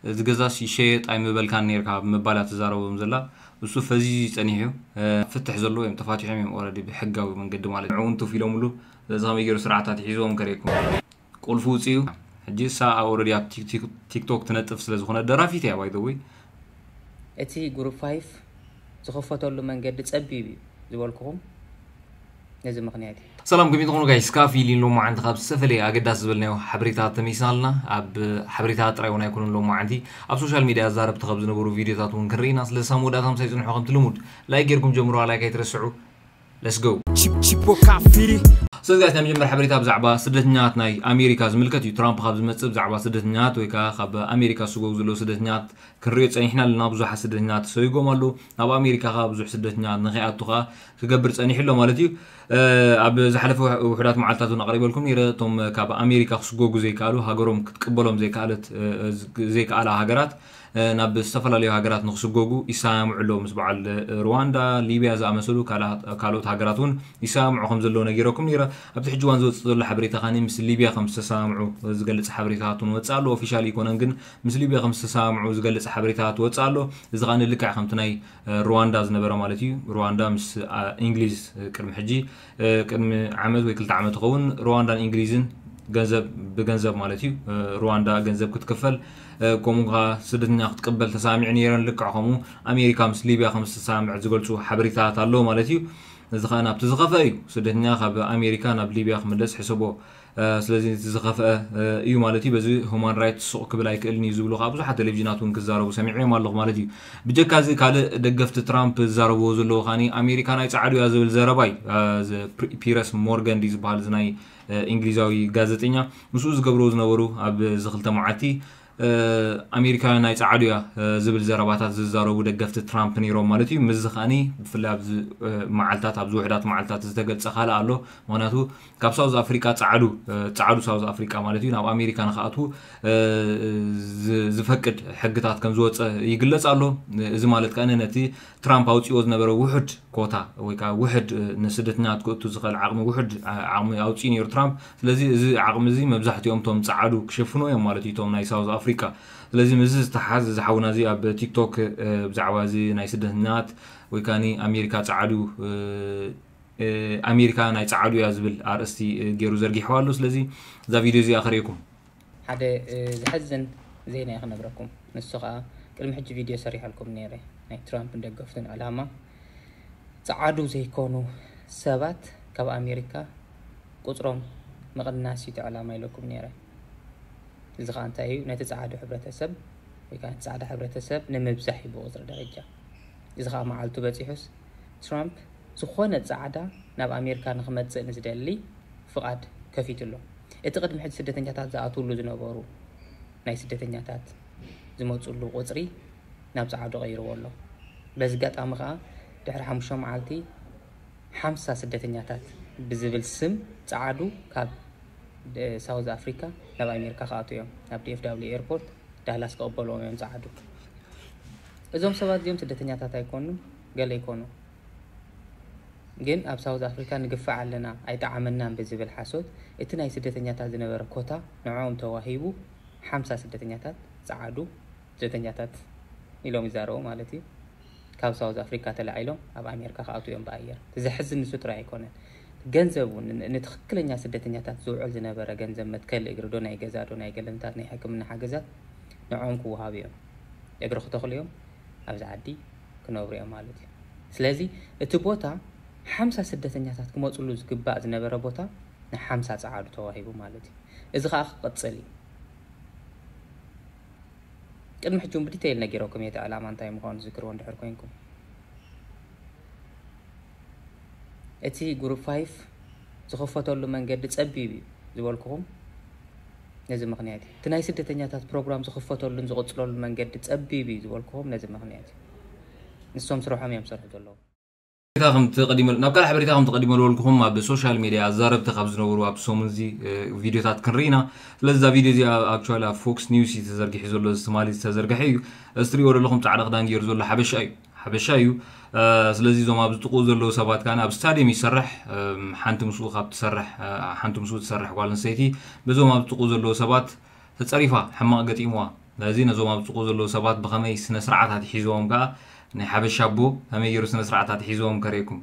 እዚ ገዛስ ይሸየጥ ኣይምበልካን ነርካ ብምባል እያ ትዛረቦም ዘላ። እሱ ፈዚዙ ጸኒሑ እዩ። ፍትሕ ዘለዎ እዮም፣ ተፋቲሖም እዮም ኦረዲ ብሕጋዊ መንገዲ ማለት እዩ። ንዕኡ እንተፍ ኢሎምሉ እዚ ከመይ ገይሩ ስርዓታት ይሒዝዎም ከርእየኩም። ቁልፉ ውፅኡ። ሕጂ እሳ ኣብ ኦረዲ ኣብ ቲክቶክ ትነጥፍ ስለ ዝኾነ ደራፊት እያ ባይደወይ። እቲ ግሩፕ ፋይፍ ዝኸፈተሉ መንገዲ ጸቢብ እዩ ዝበልኩኹም ነዚ ምኽንያት እዩ። ሰላም፣ ከመይ ትኾኑ ጋይስ? ካፊ ኢሉ ሎማዓንቲ ካብ ዝተፈላለየ ኣገዳሲ ዝበልናዮ ሓበሬታ ተመይስና ኣለና። ኣብ ሓበሬታ ጥራይ እውን ኣይኮኑን ሎማዓንቲ፣ ኣብ ሶሻል ሚድያ ኣዛረብቲ ካብ ዝነበሩ ቪድዮታት እውን ክንርኢና። ስለዚ ሳብ መወዳእታ ምሳይ ጽንሑ፣ ከምቲ ልሙድ ላይክ ጌርኩም ጀምሩዋ። ላይክ ኣይትረስዑ። Let's go። Chip- Chippo Cafiri. ስለዚ ጋይስ፣ ናይ መጀመርያ ሓበሬታ ብዛዕባ ስደተኛታት ናይ ኣሜሪካ ዝምልከት እዩ። ትራምፕ ካብ ዝመጽእ ብዛዕባ ስደተኛታት ወይ ከዓ ካብ ኣሜሪካ ዝስጎጉ ዘለዉ ስደተኛታት ክንሪኦ ጸኒሕና ኣለና። ብዙሓት ስደተኛታት ተሰጉጎም ኣለዉ። ናብ ኣሜሪካ ከዓ ብዙሕ ስደተኛታት ንኸይኣቱ ከዓ ክገብር ጸኒሑ ኣሎ ማለት እዩ። ኣብ ዝሓለፈ ውሕ- ውሑዳት መዓልታት እውን ኣቕሪበልኩም ነይረ። እቶም ካብ ኣሜሪካ ክስጎጉ ዘይከኣሉ፣ ሃገሮም ክትቅበሎም ዘይከኣለት ዘይከኣላ ሃገራት ናብ ዝተፈላለዩ ሃገራት ንክስጎጉ ይሰማምዑ ኣለዉ። ምስ በዓል ሩዋንዳ፣ ሊብያ ዝኣመሰሉ ካልኦት ሃገራት እውን ይሰማምዑ ከም ዘለዉ ነጊረኩም ነይረ። ኣብቲ ሕጂ እዋን ዝወፅእ ዘሎ ሓበሬታ ከዓኒ ምስ ሊብያ ከም ዝተሰማምዑ ዝገልፅ ሓበሬታታት እውን ወፅእ ኣሎ። ኦፊሻል ኣይኮነን ግን ምስ ሊብያ ከም ዝተሰማምዑ ዝገልፅ ሓበሬታታት ወፅእ ኣሎ። እዚ ከዓኒ ልክዕ ከምቲ ናይ ሩዋንዳ ዝነበረ ማለት እዩ። ሩዋንዳ ምስ እንግሊዝ ቅድሚ ሕጂ ቅድሚ ዓመት ወይ ክልተ ዓመት ይኸውን ሩዋንዳን እንግሊዝን ገንዘብ ብገንዘብ ማለት እዩ። ሩዋንዳ ገንዘብ ክትክፈል ከምኡ ከዓ ስደተኛ ክትቅበል ተሳሚዑ ነይረን። ልክዕ ከምኡ ኣሜሪካ ምስ ሊብያ ከም ዝተሳምዐ ዝገልፁ ሓበሬታታት ኣለዉ ማለት እዩ። እዚ ከዓ ናብቲ ዝኸፈ እዩ። ስደተኛ ካብ ኣሜሪካ ናብ ሊብያ ክምለስ ሕሰቦ። ስለዚ እቲ ዝኸፍአ እዩ ማለት እዩ። በዚ ሁማን ራይትስ ሱቕ ክብል ኣይክእልን እዩ ዝብሉ ከዓ ብዙሓት ቴሌቪዥናት እውን ክዛረቡ ሰሚዐዮም ኣለኹ ማለት እዩ። ብጀካ እዚ ካልእ ደገፍቲ ትራምፕ ዝዛረብዎ ዘለዉ ከዓ ኣሜሪካ ናይ ፃዕዱ እያ ዝብል ዘረባ እዩ። ፒረስ ሞርገን ድዩ ዝበሃል እዚ ናይ እንግሊዛዊ ጋዜጠኛ ምስኡ ዝገብርዎ ዝነበሩ ኣብዚ ክልተ መዓልቲ ኣሜሪካውያን ናይ ፃዕዱ እያ ዝብል ዘረባታት ዝዛረቡ ደገፍቲ ትራምፕ ነይሮም ማለት እዩ። ምስዚ ከዓኒ ብፍላይ ኣብዚ መዓልታት ኣብዚ ውሕዳት መዓልታት ዝተገልፀ ካልእ ኣሎ። ምክንያቱ ካብ ሳውዝ ኣፍሪቃ ፃዕዱ ፃዕዱ ሳውዝ ኣፍሪቃ ማለት እዩ ናብ ኣሜሪካ ንክኣትዉ ዝፈቅድ ሕግታት ከም ዝወፀ ይግለፅ ኣሎ። እዚ ማለት ከዓኒ ነቲ ትራምፕ ኣውፅዎ ዝነበረ ውሑድ ኮታ ወይ ከዓ ውሕድ ንስደተኛታት ክእቱ ዝኽእል ዓቕሚ ውሑድ ዓቕሚ ኣውፅኡ ነይሩ ትራምፕ። ስለዚ እዚ ዓቕሚ እዚ መብዛሕትኦም እቶም ፃዕዱ ክሸፍኑ እዮም ማለት እዩ እቶም ናይ ሳውዝ ኣፍሪቃ። ስለዚ ምስዚ ዝተሓዝ እዚ ሓውና እዚ ኣብ ቲክቶክ ብዛዕባ እዚ ናይ ስደተኛታት ወይ ከዓ ኣሜሪካ ፃዕዱ ኣሜሪካ ናይ ፃዕዱ እያ ዝብል ኣርእስቲ ገይሩ ዘርጊሕዋ ኣሎ። ስለዚ እዛ ቪድዮ እዚኣ ከርእየኩም። ሓደ ዘሕዝን ዜና እየ ክነግረኩም። ንሱ ከዓ ቅድሚ ሕጂ ቪድዮ ሰሪሐልኩም ነይረ። ናይ ትራምፕን ደገፍትን ዕላማ ፃዓዱ ዘይኮኑ ሰባት ካብ ኣሜሪካ ቁፅሮም ምቕናስ እዩ እቲ ዕላማ ኢለኩም ነይረ። እዚ ከዓ እንታይ እዩ? ነቲ ፃዓዱ ሕብረተሰብ ወይ ከዓ ነቲ ፃዕዳ ሕብረተሰብ ንምብዛሕ እዩ ብቁፅሪ ደረጃ። እዚ ከዓ መዓልቱ በፂሑስ ትራምፕ ዝኾነ ፃዕዳ ናብ ኣሜሪካ ንክመፅእ ንዝደሊ ፍቓድ ከፊቱ ኣሎ። እቲ ቅድሚ ሕጂ ስደተኛታት ዝኣትውሉ ዝነበሩ ናይ ስደተኛታት ዝመፅሉ ቁፅሪ ናብ ፃዕዱ ቀይርዎ ኣሎ። በዚ ኣጋጣሚ ከዓ ድሕሪ ሓሙሽተ መዓልቲ ሓምሳ ስደተኛታት ብዝብል ስም ፃዓዱ ካብ ሳውዝ ኣፍሪካ ናብ ኣሜሪካ ክኣትዉ እዮም። ናብ ዲ ኤፍ ዳብሊው ኤርፖርት ዳላስ ክቕበልዎም እዮም ፃዓዱ። እዞም ሰባት እዚኦም ስደተኛታት ኣይኮኑን፣ ገለ ይኮኑ። ግን ኣብ ሳውዝ ኣፍሪካ ንግፋዕ ኣለና ኣይጠዓመናን ብዝብል ሓሶት እቲ ናይ ስደተኛታት ዝነበረ ኮታ ንዕኦም ተዋሂቡ ሓምሳ ስደተኛታት ፃዓዱ ስደተኛታት ኢሎም ይዛረቡ ማለት እዩ። ካብ ሳውዝ ኣፍሪካ ተላዒሎም ኣብ ኣሜሪካ ክኣትዉ እዮም ብኣየር። ዘሕዝን ንሱ ጥራይ ኣይኮነን። ገንዘብ እውን ን- ንትኽክለኛ ስደተኛታት ዝውዕል ዝነበረ ገንዘብ መትከሊ እግሪ ዶ ናይ ገዛ ዶ ናይ ገለምታት ናይ ሕክምና ሓገዛት ንዕኦም ክወሃቡ እዮም። እግሪ ክተኽሉ እዮም፣ ኣብዚ ዓዲ ክነብሩ እዮም ማለት እዩ። ስለዚ እቲ ቦታ ሓምሳ ስደተኛታት ክመፅሉ ዝግባእ ዝነበረ ቦታ ንሓምሳ ፀዓዱ ተዋሂቡ ማለት እዩ። እዚ ከዓ ክቕፅል እዩ። ቅድሚ ሕጂ እውን ብዲቴይል ነጊረኩም እየ እቲ ዕላማ እንታይ ምዃኑ ትዝክርዎ እንድሕር ኮንኩም። እቲ ግሩፕ ፋይፍ ዝኽፈተሉ መንገዲ ጸቢብ እዩ ዝበልኩኹም ነዚ ምኽንያት እዩ። እቲ ናይ ስደተኛታት ፕሮግራም ዝኽፈተሉን ዝቕጽለሉ መንገዲ ጸቢብ እዩ ዝበልኩኹም ነዚ ምኽንያት እዩ። ንሶም ስርሖም እዮም ዝሰርሑ ዘለዉ። ሓበሬታ ከም ትቐዲመ- ናብ ካልእ ሓበሬታ ከም ትቐዲመ ዝበልኩኹም ኣብ ሶሻል ሚድያ ኣዛረብቲ ካብ ዝነበሩ ኣብ ሰሙን እዚ እ፣ ቪድዮታት ክንርኢ ኢና። ስለዚ እዛ ቪድዮ እዚኣ ኣክቹዋሊ ኣብ ፎክስ ኒውስ እዩ ተዘርጊሑ ዘሎ፣ እዚ ትማሊ ዝተዘርግሐ እዩ። እዚ ትሪእዎ ዘለኹም ፃዕዳ ክዳን ገይሩ ዘሎ ሓበሻ እዩ። ሓበሻ እዩ። እ፣ ስለዚ እዞም ኣብዚ ጥቕኡ ዘለዉ ሰባት ከኣ ኣብ ስታድየም ይሰርሕ። እም፣ ሓንቲ ምስኡ ካብ ትሰርሕ እ፣ ሓንቲ ምስኡ ትሰርሕ ጓል ኣንስተይቲ በዞም ኣብዚ ጥቕኡ ዘለዉ ሰባት ተፀሪፋ ሕማቕ ገጢምዋ። ስለዚ ነዞም ኣብ ጥቑ ዘለዉ ሰባት ብኸመይ ስነ ስርዓት ኣትሒዝዎም፣ ከዓ ናይ ሓበሻ ኣቦ ከመይ ገይሩ ስነ ስርዓት ኣትሒዝዎም ከርእየኩም።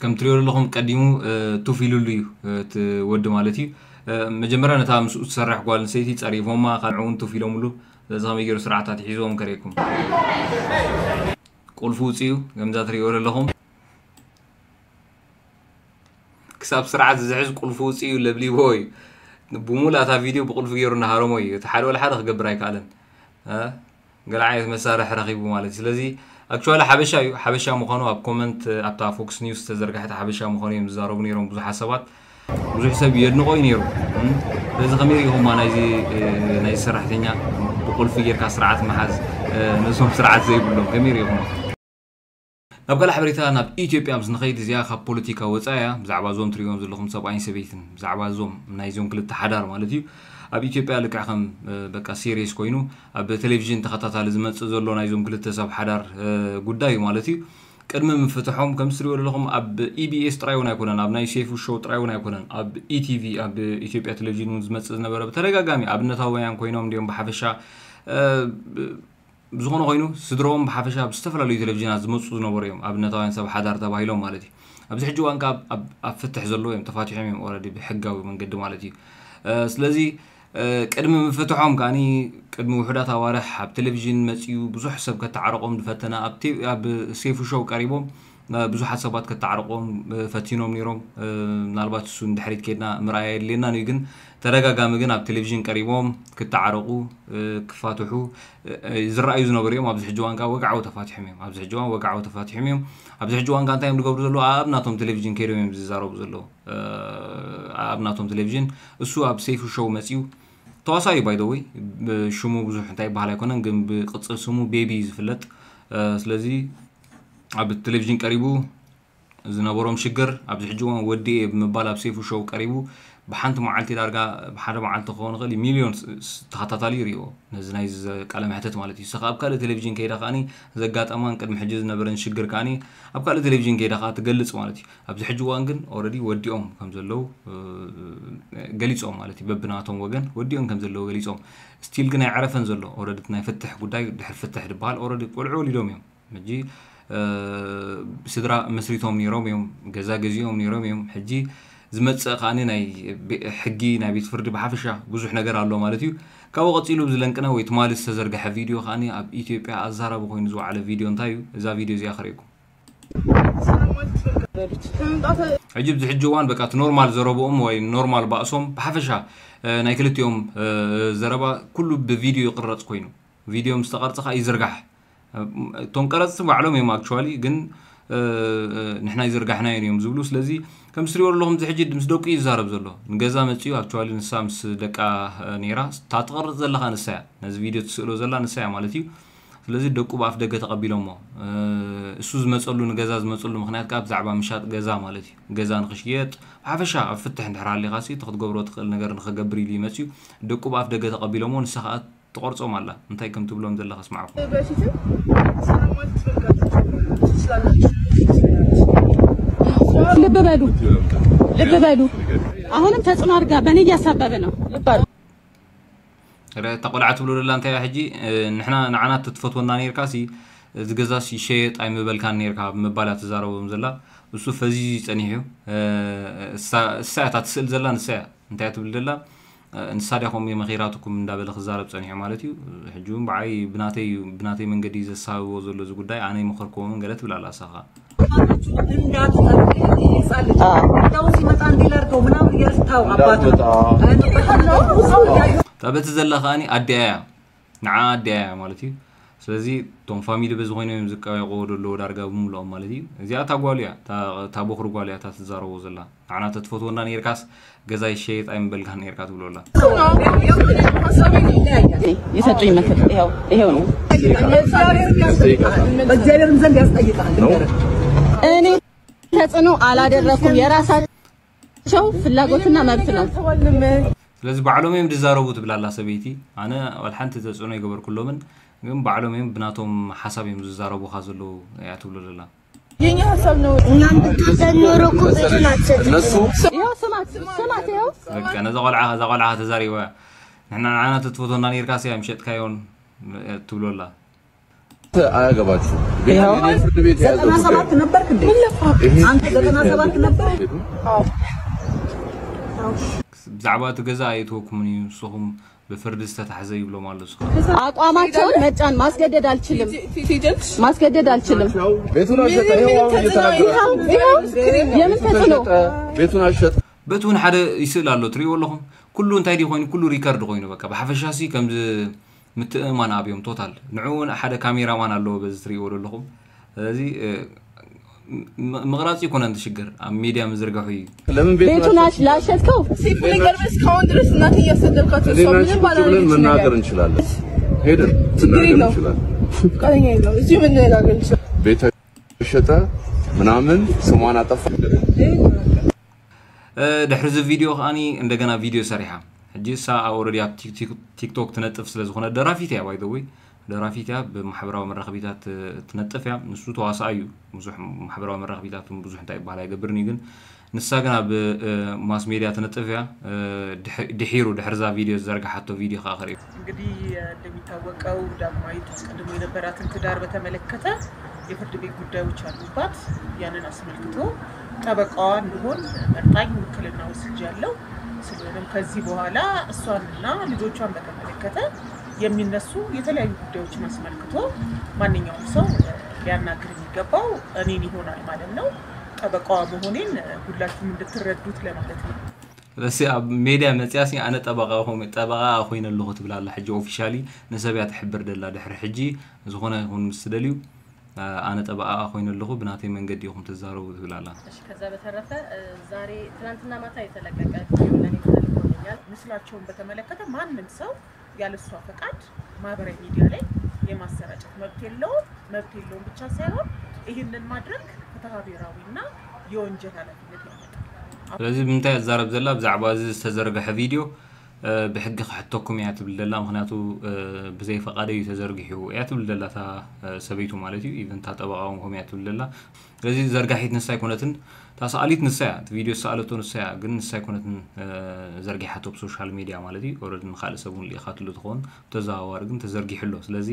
ከም ትሪኦ ዘለኹም ቀዲሙ እ፣ ቱፍ ኢሉሉ እዩ እ፣ እቲ ወዲ ማለት እዩ። እ፣ መጀመርያ ነታ ምስኡ ትሰርሕ ጓል ኣንስተይቲ ጸሪፎማ፣ ካልዕ እውን ቱፍ ኢሎምሉ። ስለዚ ከመይ ገይሩ ስርዓት ኣትሒዝዎም ከርእየኩም። ቁልፉ ውፅኡ ከምዛ ትሪኦ ዘለኹም። ክሳብ ስርዓት ዝሕዝ ቁልፉ ውፅኡ ለብሊቦ እዩ። ብሙሉእ እታ ቪድዮ ብቁልፊ ገይሩ እናሃረሞ እዩ። እቲ ሓደ ወላ ሓደ ክገብር ኣይከኣለን። እ? ገለ ዓይነት መሳርሒ ረኺቡ ማለት እዩ። ስለዚ ኣክቹዋሊ ሓበሻ እዩ። ሓበሻ ምዃኑ ኣብ ኮመንት ኣብታ ፎክስ ኒውስ ዝተዘርግሐት ሓበሻ ምዃኑ እዮም ዝዛረቡ ነይሮም ብዙሓት ሰባት። ብዙሕ ሰብ የድንቖ እዩ ነይሩ። እም? ስለዚ ከመይ ርኢኹማ ናይዚ እ፣ ናይ ሰራሕተኛ ብቁልፊ ጌርካ ስርዓት ምሓዝ እ፣ ነዞም ስርዓት ዘይብሎም ከመይ ርኢኹማ? ናብ ካልእ ሓበሬታ ናብ ኢትዮጵያ ምስ ንኸይድ፣ እዚኣ ካብ ፖለቲካ ወፃኢ እያ። ብዛዕባ እዞም ትሪእዎም ዘለኹም ሰብኣይን ሰበይትን፣ ብዛዕባ እዞም ናይዞም ክልተ ሓዳር ማለት እዩ። ኣብ ኢትዮጵያ ልክዕ ከም እ፣ በቃ ሲሪየስ ኮይኑ ኣብ ቴሌቪዥን ተኸታታሊ ዝመፅእ ዘሎ ናይዞም ክልተ ሰብ ሓዳር እ፣ ጉዳይ እዩ ማለት እዩ። ቅድሚ ምፍትሖም ከም ትሪእዎ ዘለኹም ኣብ ኢቢኤስ ጥራይ እውን ኣይኮነን፣ ኣብ ናይ ሴፉ ሾው ጥራይ እውን ኣይኮነን፣ ኣብ ኢቲቪ ኣብ ኢትዮጵያ ቴሌቪዥን እውን ዝመፅእ ዝነበረ ብተደጋጋሚ ኣብነታውያን ኮይኖም እንዲኦም ብሓፈሻ እ፣ ብዝኾነ ኮይኑ ስድሮኦም ብሓፈሻ ኣብ ዝተፈላለዩ ቴሌቪዥናት ዝመፁ ዝነበሩ እዮም፣ ኣብነታውያን ሰብ ሓዳር ተባሂሎም ማለት እዩ። ኣብዚ ሕጂ እዋን ከ ኣብ- ኣብ- ኣብ ፍትሕ ዘለዉ እዮም፣ ተፋቲሖም እዮም ኦረዲ ብሕጋዊ መንገዲ ማለት እዩ። እ፣ ስለዚ እ፣ ቅድሚ ምፍትሖም ከዓኒ ቅድሚ ውሑዳት ኣዋርሕ ኣብ ቴሌቪዥን መፅዩ ብዙሕ ሰብ ከተዓረቆም ዝፈተነ ኣብ ቴ- ኣብ ሴፉ ሾው ቀሪቦም እ፣ ብዙሓት ሰባት ከተዓረቆም እ፣ ፈቲኖም ነይሮም። እ፣ ምናልባት እሱ ንድሕሪት ከይድና ምርኣይ የድልየናን እዩ፣ ግን ተደጋጋሚ ግን ኣብ ቴሌቪዥን ቀሪቦም ክተዓረቁ እ፣ ክፋትሑ እ፣ ዝረኣዩ ዝነበሩ እዮም። ኣብዚ ሕጂ እዋን ከዓ ወግዓዊ ተፋቲሖም እዮም። ኣብዚ ሕጂ እዋን ወግዓዊ ተፋቲሖም እዮም። ኣብዚ ሕጂ እዋን ከዓ እንታይ እዮም ዝገብሩ ዘለዉ? ኣብ ናቶም ቴሌቪዥን ከይዶም እዮም ዝዛረቡ ዘለዉ። እ፣ ኣብ ናቶም ቴሌቪዥን እሱ ኣብ ሴፉ ሾው መፅዩ ተዋሳኢ ባይ ወይ ሽሙ ብዙሕ እንታይ ይበሃል ኣይኮነን፣ ግን ብቅፅል ስሙ ቤቢ እዩ ዝፍለጥ። እ፣ ስለዚ ኣብ ቴሌቪዥን ቀሪቡ ዝነበሮም ሽግር ኣብዚ ሕጂ እዋን ወዲኤ ብምባል ኣብ ሴፉ ሾው ቀሪቡ ብሓንቲ መዓልቲ ዳርጋ ብሓደ መዓልቲ ክኸውን ይኽእል እዩ ሚልዮን ስ- ስ- ተኸታታሊ ይርእይዎ ነዚ ናይ ቃለ መሕተት ማለት እዩ። ንስኻ ኣብ ካልእ ቴሌቪዥን ከይዳ ከዓኒ ዘጋጠማን ቅድሚ ሕጂ ዝነበረን ሽግር ከዓኒ ኣብ ካልእ ቴሌቪዥን ከይዳ ከዓ ትገልጽ ማለት እዩ። ኣብዚ ሕጂ እዋን ግን ኦረዲ ወዲኦም ከም ዘለዉ እ፣ ገሊጾም ማለት እዩ። በብናቶም ወገን ወዲኦም ከም ዘለዉ ገሊጾም ስቲል ግን ኣይዕረፈን ዘሎ ኦረዲ ናይ ፍትሕ ጉዳይ ድሕሪ ፍትሕ ዝበሃል ኦረዲ ቆልዑ ወሊዶም እዮም። ሕጂ እ፣ ስድራ መስሪቶም ነይሮም እዮም፣ ገዛ ገዚኦም ነይሮም እዮም። ሕጂ ዝመፅእ ከዓኒ ናይ ቤ- ሕጊ ናይ ቤት ፍርዲ ብሓፈሻ ብዙሕ ነገር ኣሎ ማለት እዩ። ካብኡ ቀፂሉ ብዝለንቅነ ወይ ትማሊ ዝተዘርግሐ ቪድዮ ከዓኒ ኣብ ኢትዮጵያ ኣዛራቢ ኮይኑ ዝወዓለ ቪድዮ እንታይ እዩ? እዛ ቪድዮ እዚኣ ክርእየኩም። ሕጂ ኣብዚ ሕጂ እዋን በቃ እቲ ኖርማል ዘረብኦም ወይ ኖርማል ባእሶም ብሓፈሻ እ፣ ናይ ክልቲኦም እ፣ ዘረባ ኩሉ ብቪድዮ ይቕረፅ ኮይኑ ቪድዮ ምስ ተቐርፀ ከዓ ይዝርጋሕ። እቶም ቀረፅቲ ባዕሎም እዮም ኣክቹዋሊ ግን እ፣ እ፣ ንሕና ይዝርጋሕናዮ እዮም ዝብሉ። ስለዚ ከም ትሪእዎ ኣለኹም እዚ ሕጂ ምስ ደቁ እዩ ዝዛረብ ዘሎ። ንገዛ መፅዩ ኣክቹዋሊ ንሳ ምስ ደቃ እ፣ ነይራ እታ ትቐርፅ ዘለኻ ንሳ እያ። ነዚ ቪድዮ ትስእሎ ዘላ ንሳ እያ ማለት እዩ። ስለዚ ደቁ ብኣፍ ደገ ተቐቢሎሞ እ፣ እሱ ዝመፀሉ ንገዛ ዝመፀሉ ምክንያት ከዓ ብዛዕባ ምሻጥ ገዛ ማለት እዩ። ገዛ ንክሽየጥ ብሓፈሻ ኣብ ፍትሕ እንድሕር ሃሊኻሲ እቲ ክትገብሮ ትኽእል ነገር ንክገብር ኢሉ ይመፅዩ። ደቁ ብኣፍ ደገ ተቐቢሎሞ ንሳ ከዓ ትቆርጾም ኣላ። እንታይ ከም ትብሎም ዘለኻ ስማዕኩም። በፊትም ሰላም ማለት ትፈልጋላችሁ ትችላላችሁ። ልብ በሉ፣ ልብ በሉ። አሁንም ተጽዕኖ አድርጋ በእኔ እያሳበበ ነው። ልብ በሉ። ረ- እታ ቆልዓ ትብሎ ዘላ እንታይ እያ ሕጂ እ፣ ንሕና ንዓና ትትፈትወና ነርካ ሲ እዚ ገዛ ሲ ሸየጥ ኣይምበልካን ነርካ ብምባል እያ ትዛረቦም ዘላ። እሱ ፈዚዙ ጸኒሑ እዩ። እ፣ እሳ እሳ እያ እታ ትስእል ዘላ ንሳ እያ። እንታይ እያ ትብል ዘላ? ንሳ ድያ ከምኡ መኺራትኩም እንዳበለ ክዛረብ ጸኒሑ ማለት እዩ። ሕጂ እውን ብዓይ ብናተይ እዩ፣ ብናተይ መንገዲ እዩ ዘሳብቦ ዘሎ እዚ ጉዳይ፣ ኣነ ይመኸርክዎምን ገለ ትብል ኣላ እሳ ኸኣ። እንዳትጠርቅ ህፃን ልጅ አዎ። እንደው ሲመጣ እንዲህ ላድርገው ምናምን እያልሽ ታው አባቱ እንዳትመጣ። እኔ ይሄ ነው ሰው እያዩ እታ በቲ ዘላ ከኣኒ ኣዲኣ እያ፣ ንዓ ኣዲኣ እያ ማለት እዩ። ስለዚ እቶም ፋሚሊ በዚ ኮይኖም እዮም ዝቃየቑዎ ዘለዉ ዳርጋ ብምልኦም ማለት እዩ። እዚኣ እታ ጓሉ እያ፣ እታ እታ ቦኽሪ ጓሉ እያ እታ ትዛረቦ ዘላ። ንዓና ተትፈትወና ነይርካስ ገዛ ይሸየጥ ኣይምበልካን ነይርካ ትብሎ ኣላ። የሰጡኝ ምክር ይኸው ይኸው ነው። በእግዚአብሔርም ዘንድ ያስጠይቃል። እኔ ተጽዕኖ አላደረኩም። የራሳቸው ፍላጎትና መብት ነው። ስለዚ ባዕሎም እዮም ዝዛረቡ ትብል ኣላ ሰበይቲ። ኣነ ዋላ ሓንቲ ተጽዕኖ ኣይገበርኩሎምን፣ ግን ባዕሎም እዮም ብናቶም ሓሳብ እዮም ዝዛረቡኻ ዘለዉ እያ ትብሎ ዘላ። የኛ ሀሳብ ነው። እናንተ ኖሮ እኮ ቤቱን አትሰጥም። እነሱ ይኸው ስማት ስማት ይኸው በቃ ነዛ ቆልዓ እዛ ቆልዓ ተዛሪባ ንሕና ንዓና ትትፈቶና ኔርካ ሲያ ምሸጥካዮን ትብሎላ አያገባችሁ። ቤት ይኸው የኔ ፍርድ ቤት የያዘው ዘጠና ጉዳይ ሰባት ነው። ነበር እንዴ? ይሄ አንተ ፍርድ ቤት ዘጠና ሰባት የያዘው ነበር? ጉዳይ ነው። ብዛዕባ እቲ ገዛ ኣይትወኩምን እዩ ንስኹም ብፍርዲ ዝተታሕዘ ይብሎም ኣሎ ንስኻ አቋማቸውን መጫን ማስገደድ አልችልም። ማስገደድ አልችልም። ቤቱን አሸጠ። ይኸው አሁን እየተናገረ ይኸው ይኸው የምን ተጽዕኖ ቤቱን አሸጠ። በቲ እውን ሓደ ይስእል ኣሎ ትሪእዎ ኣለኹም ኩሉ እንታይ ድዩ ኮይኑ ኩሉ ሪከርድ ኮይኑ በቃ ብሓፈሻ ሲ ከምዚ ምትእማን ኣብዮም ቶታል ንዕኡ እውን ሓደ ካሜራማን ኣለዎ በዚ ትሪእዎ ዘለኹም ስለዚ እ፣ ም- ምቕራፅ ይኮነ እንትሽግር ኣብ ሚድያ ምዝርጋሑ እዩ ለምን ቤቱን ቤቱን አሸጠ? ላሸጥከው ሲምፕል ነገር እስካሁን ድረስ እናቴ እያሰደብካት እሷ እኔና አንቺ ምንም ቁጭ ብለን ባላደረገች መናገር ነገር እንችላለን። ሄደን ችግር መናገር የለውም። እንችላለን። ፍቃደኛ የለውም። እዚሁ መነጋገር እንችላለን። ቤት ሸጠ ምናምን ስሟን አጠፋ። እ፣ ድሕሪ እዚ ቪድዮ ከዓኒ እንደገና ቪድዮ ሰሪሓ ሕጂ እሳ ኦረዲ ኣብ ቲክ- ቲክ- ቲክቶክ ትነጥፍ ስለ ዝኾነ ደራፊት እያ ባይዘወይ ደራፊት እያ ብማሕበራዊ መራኸቢታት እ፣ ትነጥፍ እያ ንሱ ተዋሳኣ እዩ ብዙሕ ማሕበራዊ መራኸቢታት እውን ብዙሕ እንታይ ይበሃል ኣይገብርን እዩ ግን ንሳ ግን ኣብ እ፣ ማስ ሜድያ ትነጥፍ እያ እ፣ ድሕ- ድሒሩ ድሕርዛ ቪድዮ ዝዘርግሓቶ ቪድዮ ከዓ ክርኢ እንግዲህ እንደሚታወቀው ዳግማዊት አስቀድሞ የነበራትን ትዳር በተመለከተ የፍርድ ቤት ጉዳዮች አሉባት። ያንን አስመልክቶ ጠበቃዋ እንድሆን መርጣኝ ውክልና ወስጃለሁ። ስለሆነም ከዚህ በኋላ እሷንና ልጆቿን በተመለከተ የሚነሱ የተለያዩ ጉዳዮችን አስመልክቶ ማንኛውም ሰው ሊያናግር የሚገባው እኔን ይሆናል ማለት ነው። ጠበቃዋ መሆኔን ሁላችሁም እንድትረዱት ለማለት ነው። ስለዚ ኣብ ሜድያ መፅያ ሲ ኣነ ጠበቃ ጠበቃ ኮይነ ኣለኹ ትብል ኣላ ሕጂ ኦፊሻሊ ንሰብ እያ ትሕብር ደላ ድሕሪ ሕጂ ዝኾነ ይኹን ምስ ትደልዩ ኣነ ጠበቃ ኮይነ ኣለኹ ብናተይ መንገዲ ኢኹም ትዛረቡ ትብል ኣላ እሺ ከዛ በተረፈ ዛሬ ትናንትና ማታ የተለቀቀ ቪዲዮ ለኔ ተልኮልኛል። ምስላቸውን በተመለከተ ማንም ሰው ያለሷ ፈቃድ ማህበራዊ ሚዲያ ላይ የማሰራጨት መብት የለውም። መብት የለውም ብቻ ሳይሆን ይህንን ማድረግ ፍትሐ ብሔራዊና የወንጀል ኃላፊነት ያመጣል። ስለዚ ብምንታይ እዛረብ ዘላ ብዛዕባ እዚ ዝተዘርገሐ ቪድዮ ብሕጊ ክሕተኩም እያ ትብል ዘላ ምክንያቱ ብዘይ ፈቃደ እዩ ተዘርጊሑ እያ ትብል ዘላ እታ ሰበይቱ ማለት እዩ ኢቨን እታ ጠበቃ እውን ከምኡ እያ ትብል ዘላ ስለዚ ዘርጋሒት ንሳ ኣይኮነትን እታ ሰኣሊት ንሳ እያ እቲ ቪድዮ ዝሰኣለቶ ንሳ እያ ግን ንሳ ኣይኮነትን ዘርጊሓቶ ብሶሻል ሚድያ ማለት እዩ ኦረዲ ንካልእ ሰብ እውን ልኢኻትሉ ትኸውን ብተዘዋዋሪ ግን ተዘርጊሑ ኣሎ ስለዚ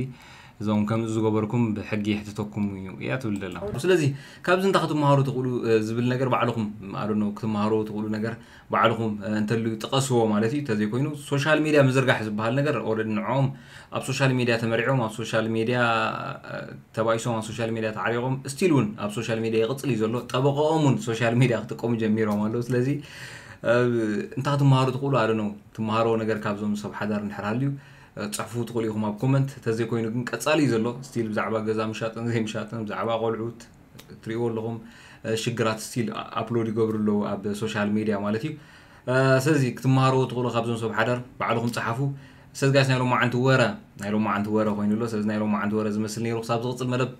እዞም ከምዚ ዝገበርኩም ብሕጊ ይሕትተኩም እዩ እያ ትብል ዘላ ስለዚ ካብዚ እንታይ ክትመሃሩ ትኽእሉ ዝብል ነገር ባዕልኹም ኣዶ ክትመሃሩ ትኽእሉ ነገር ባዕልኹም እንተልዩ ጥቀስዎ ማለት እዩ እንተዘይኮይኑ ሶሻል ሚድያ ምዝርጋሕ ዝበሃል ነገር ኦረዲ ንዕኦም ኣብ ሶሻል ሚድያ ተመሪዖም ኣብ ሶሻል ሚድያ ተባኢሶም ኣብ ሶሻል ሚድያ ተዓሪቖም ስቲል እውን ኣብ ሶሻል ሚድያ ይቕፅል እዩ ዘሎ ጠበቐኦም እውን ሶሻል ሚድያ ክጥቀሙ ጀሚሮም ኣለዉ ስለዚ እንታይ ክትመሃሩ ትኽእሉ ኣደ ነው ትመሃሮ ነገር ካብዞም ሰብ ሓዳር እንድሕር ሃልዩ ፅሕፉ ትኽእሉ ኢኹም ኣብ ኮመንት ተዘይኮይኑ ግን ቀፃሊ እዩ ዘሎ ስቲል ብዛዕባ ገዛ ምሻጥን ዘይምሻጥን ብዛዕባ ቆልዑት ትሪእዎ ኣለኹም ሽግራት ስቲል ኣፕሎድ ይገብሩ ኣለዉ ኣብ ሶሻል ሚድያ ማለት እዩ ስለዚ ክትመሃርዎ ትኽእሉ ካብዞም ሰብ ሓዳር ባዕልኹም ፀሓፉ ስለዚ ጋይስ ናይ ሎማዓንቲ ወረ ናይ ሎማዓንቲ ወረ ኮይኑ ኣሎ ስለዚ ናይ ሎማዓንቲ ወረ ዝመስል ነይሩ ክሳብ ዝቕፅል መደብ